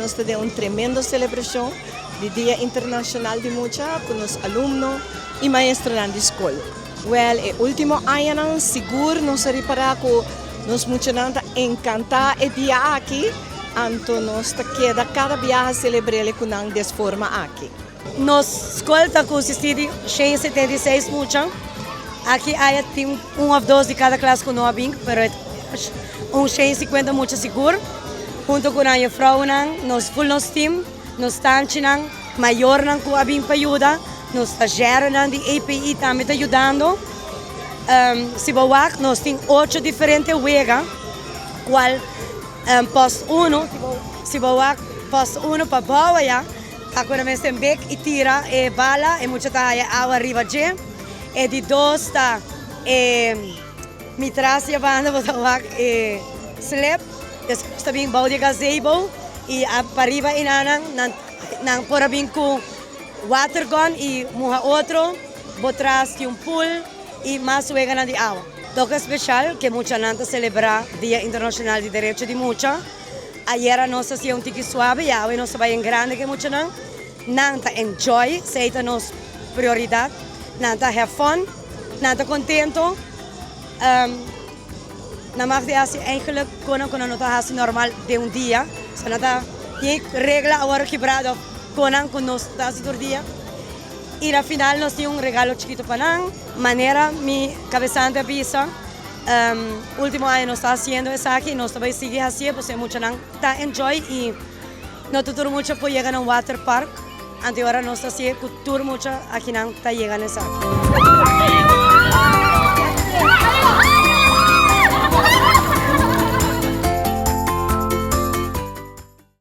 nos ta den un tremendo selebrashon di Dia Internashonal di Mucha ku nos alumno i maestronan di skol. Wèl, e último añanan sigur nos a ripará ku nos muchanan ta enkantá e dia aki, anto nos ta keda kada biaha selebr'el ku nan des forma aki. Nos skol ta konsistí di 176 mucha. Aki aya tin un òf dos di kada klas ku no a bin, pero e un 150 mucha sigur. Hunto ku nan jufrounan, nos ful nos tim, nos tanchinan, mayornan ku a bin pa yuda, nos stazjèrenan di EPI tambe ta yudando. Si bo wak, nos tin ocho diferente wega, kual post uno, si bo wak post uno pa bou aya, Ta ku nan mester bek i tira e bala, e mucha ta haya awa riba dje. E di dos ta e mitras di e banda bo ta wak e slip. Despues ta bin bou di e gazebo i pariba enanan nan nan por a bin ku water gun i muha otro. Bo tras tin un pool i mas weganan di awa. Toke speshal ku e muchanan ta selebrá Dia Internashonal di Derecho di Mucha. Ayera nos a hacía un tiki suave y awe nos ta bay en grande cu e muchanan. Nan ta enjoy, esey ta nos prioridad. Nan ta have fun, nan ta contento. Nan mag di haci eigenlijk conan cu nan no ta haci normal den un dia. So nan ta tin regla awor kibrado of conan cu nos ta haci tur dia. Y na final nos tin un regalo chikito pa nan. Manera mi cabesante a bisa. Ultimo aña nos ta haciendo esaki y nos ta bay sigui hacié pasobra e muchanan ta enjoy y no ta tur mucha por yega na un water park anto e ora nos ta hacié cu tur mucha akinan ta yega na esaki.